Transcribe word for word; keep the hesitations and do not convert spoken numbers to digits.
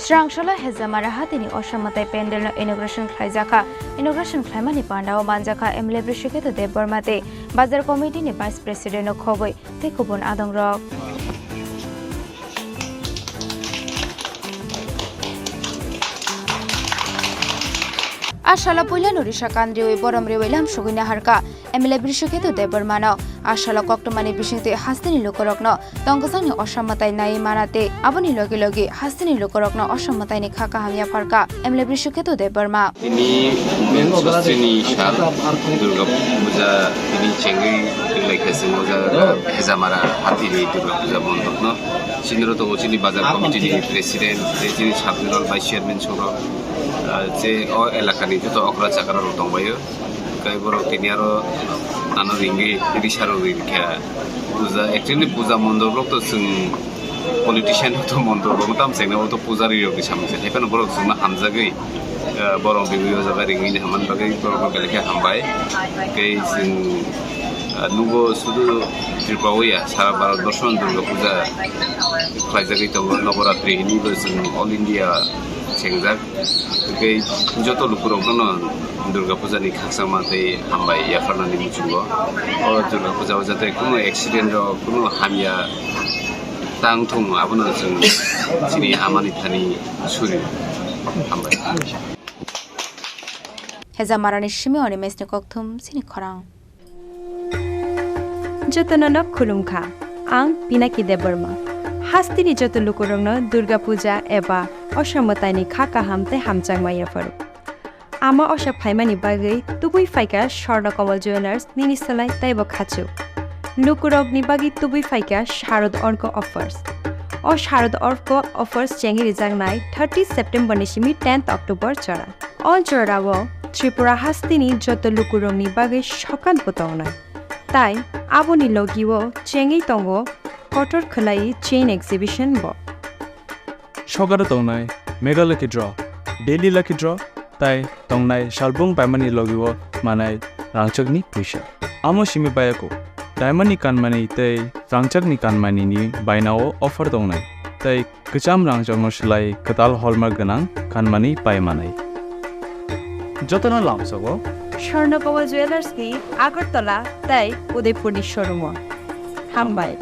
Chwrangsala Hezamara hatini Osha Mwtai Pandal no inauguration khlaijakha. Inauguration khlaimani pandao manjakha M L A Brisiketu Debbarma tei Bazar Committee ni Vice President no khobwi tei kubun adongrok. A sala puilano risa kandriwi borom riwi lam sugwi naharkha. M L A Brisiketu Debbarmano a salo koktwmani bisingtwi hasteni lukurokno tongkwsangni Osha Mwtai naiwi mana tei aboni logi logi hasteni lukurokno Osha Mwtaini kha kaham yapharkha M L A Brisiketu Debbarma. Tini hasteni sal Durga Puja tini chengwi tonglaikha chwng o jaga Hezamara hatini Durga Puja mondopno. Chini oro tongo chini bazar committee ni president tei chini sub zonal vice chairman songrok, ah, je o elakani joto okra chakrarok tongbaio. Tei borok tini aro ano ringwi risarok ringkha. Puja, actually puja mondop rok to chwng politician rok to mondop rok tam chengna o to pujari rok ni samung se. Hai phano borok chwngno hamjagwi, eh, borok ringwi o jaga ringwi hamani bagwi borok no belai khe hambai. Tei chwng, eh, nugo sudu Tripura o ya sara Bharat borso no Durga Puja khlaijagwi tongo. Noboratri hinwi bo chwng all India chengjak. Tei joto lukurokno Durga Puja ni khakchangma tei hambai yapharnani muchungo. O Durga Puja o jate kuno accident rok, kuno hamya tang thung, abono chwng chini amani thani suri hambai. Hezamarani simi Animesh ni kokthum sini khorang. Jotono nok khulumkha. Ang Pinaki Debbarma. Hasteni joto lukurokno Durga Puja eba Osha Mwtaini kha kaham tei hamjakma yapharo. Ama Osha phaimani bagwi tubui phaikha Swarna Kamal Jewellers nini salai teibo khachu. Lukurokni bagwi tubui phaikha Sharad Orko Offers. O Sharad Orko Offers chengwi rijaknai thirty September ni simi tenth October jora. O jorao Tripura hasteni joto lukurokni bagwi sokat bo tongnai. Tai aboni logio chengwi tongo kotor khwlai chain exhibition bo. Sokaro tongnai Mega Lucky Draw, Daily Lucky Draw tai tongnai salbung paimani logio manai rangchakni puisa. Amo simi bayako, diamond ni kanmani tei rangchakni kanmani ni bainao offer tongnai. Tai kwcham rangchakno swlai kwtal hallmark gwnang kanmani pai manai. Jotono lamsogo Swarna Kamal Jewellers ni Agartala tei Udaipur ni showroom o. Hambai.